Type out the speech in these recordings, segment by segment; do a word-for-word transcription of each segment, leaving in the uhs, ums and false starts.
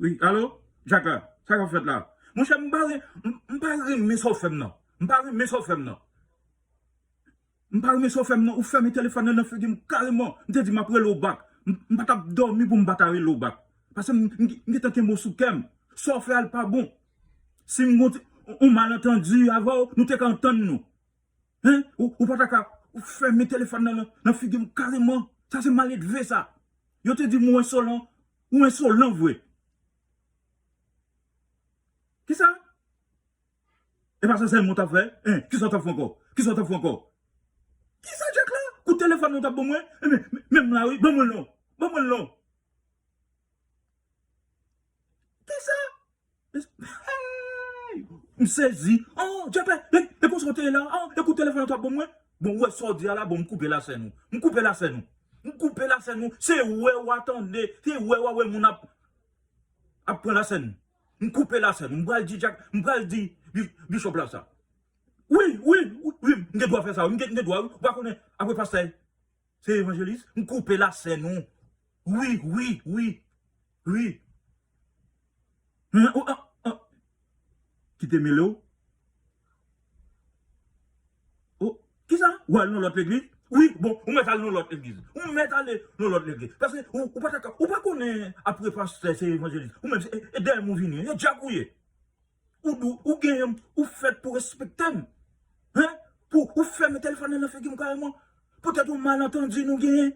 Wi, alo? Djaka, sa k ap fèt la? Monchè, m pa ren-, m, m pa renmen sa w fè m nan. M pa renmen sa w fè m nan. M pa renmen sa w fè m nan. Ou fèmen telefòn nan nan figi m kareman. M te di m ap rele w bak. M, m pa t ap dòmi pou m pa ta rele w bak. Paske m, m, m gentan kenbe w sou kè m. Sa w fè a l pa bon. Si m gon ti, yon malantandi avè w, nou te ka antann nou. Hein? Ou, ou pa ta ka, ou fèmen telefòn nan, nan, nan figi m kareman. Sa se maledve sa. Yo te di m ou ensolan. Ou ensolan vre. Kisa? E pa sa sèlman w t ap fè? Hein? Kisa w t ap fè ankò? Kisa w t ap fè ankò? Kisa Djak la? Kout telefòn ou t ap ban mwen? E men, men, men m la wi, ban mwen l non. Ban mwen l non. Kisa? Hey! M sezi. Oh, Djak la, e, e konsa w te ye la? Oh, e kout telefòn ou t ap ban mwen? Bon, ou wè sa w di a la, bon, m koupe lasèn ou. M koupe lasèn ou. M koupe lasèn ou. Se wè w a tande, se wè w a wè moun ap, ap pran lasèn. M koupe lasèn ou. M pral di Djak, m pral di Bi-, Bishop la sa. Wi, wi, wi, wi, m gen dwa fè sa, wi, m gen, m gen dwa, wi. Ou pa konnen, apre pastè, se evanjelis, m koupe lasèn ou. Wi, wi, wi, wi. Hein, oh, ah, ah. Kite mele w. Oh, kisa? Ou al nan lòt legliz? Wi, bon, ou mèt al nan lòt legliz. Ou mèt ale nan lòt legliz. Paske ou, ou pa ta ka, ou pa konnen apre pastè se evanjelis. Ou menm, se, e, e dèyè m ou vini. E Djak ou ye. Ou, ou, ou genyen, ou fèt pou respekte m. Hein? Pou ou fèmen telefòn nan nan figi m kareman. Poutèt yon malantandi nou genyen.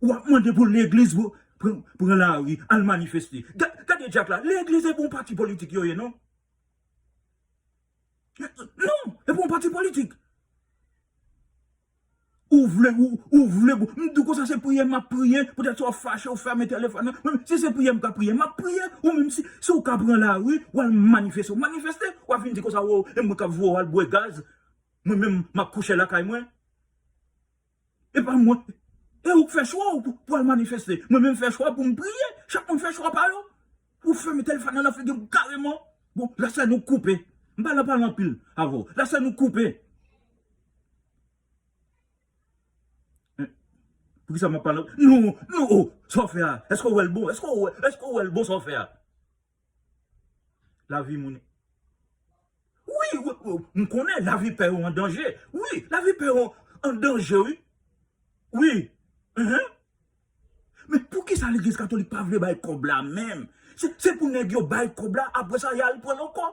W ap mande pou legliz pou pran, pran lari, al manifeste. Ga-, gade Djak la, legliz e pa yon pati politik yo ye, non? Non, e pa yon pati politik. Ou vle, ou, ou vle, m di w konsa se priye m ap priye, poutèt sa w fache, ou fèmen telefòn nan. Mwen, si se priye m ka priye, m ap priye. Ou menm si, si w ka pran lari, w al manifeste, w manifeste, w ap vin di konsa, o, e mwen k ap voye w al bwè gaz. Mwen menm, m ap kouche lakay mwen. E pa mwen. E ou k fè chwa w pou, pou al manifeste. Mwen menm fè chwa pou m priye. Chak moun fè chwa pa yo. Ou fèmen telefòn nan nan figi m kareman. Bon, lasèn ou koupe. M pa nan pale anpil avè w. Lasèn ou koupe. Hein? Poukisa m ap pale? Non, non, oh, sa w fè a? Èske w wè l bon? Èske w wè, èske w wè l bon sa w fè a? Lavi moun. Wi, wi, wi, m konnen lavi pè yo an danje. Wi, lavi pè yo an danje, wi. Wi. Mhm. Men poukisa legliz katolik pa vle bay kòb la menm? Se, se pou nèg yo bay kòb la, apre sa, y al pran l ankò.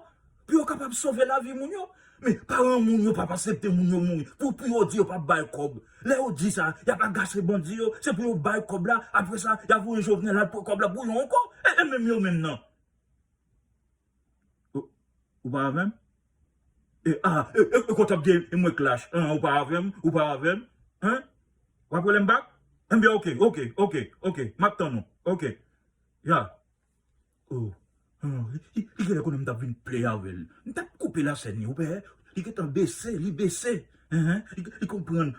Pou yo kapab sove lavi moun yo. Men paran moun yo p ap aksepte moun yo mouri. Pou, pou yo di yo p ap bay kòb. Lè yo di sa, y ap agase bandi yo. Se pou yo bay kòb la, apre sa, y a voye Jovenel al pran kòb la pou yo ankò. E, e menm yo menm nan. Ou, ou pa avè m? E, a, e, e, e, kote ap di, e mwen k lach. An, ou pa avè m? Ou pa avè m? Hein? W ap rele m bak? Enben, oke, oke, oke, oke. M ap tann ou. Oke. Ya. Oh. An, li, li, li genlè konnen m t ap vin play avè l. M t ap koupe lasèn li, ou wè. Li gentan bese, li bese. Hein, hein. Li, li konprann.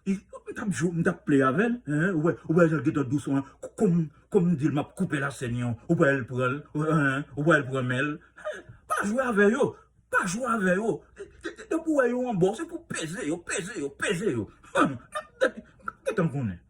Li, m t ap jwe, m t ap play avè l. Hein, ou wè, ou wè jan l gentan dous an. Kòm, kòm m di l m ap koupe lasèn li an. Ou wè l pran l. Hein, ou wè l pran men l. Hein, pa jwe avè yo. Pa jwe avè yo. De, de, de, depi w wè yo anba w, se pou peze yo, peze yo, peze yo. Hein, m ap, m gentan konnen.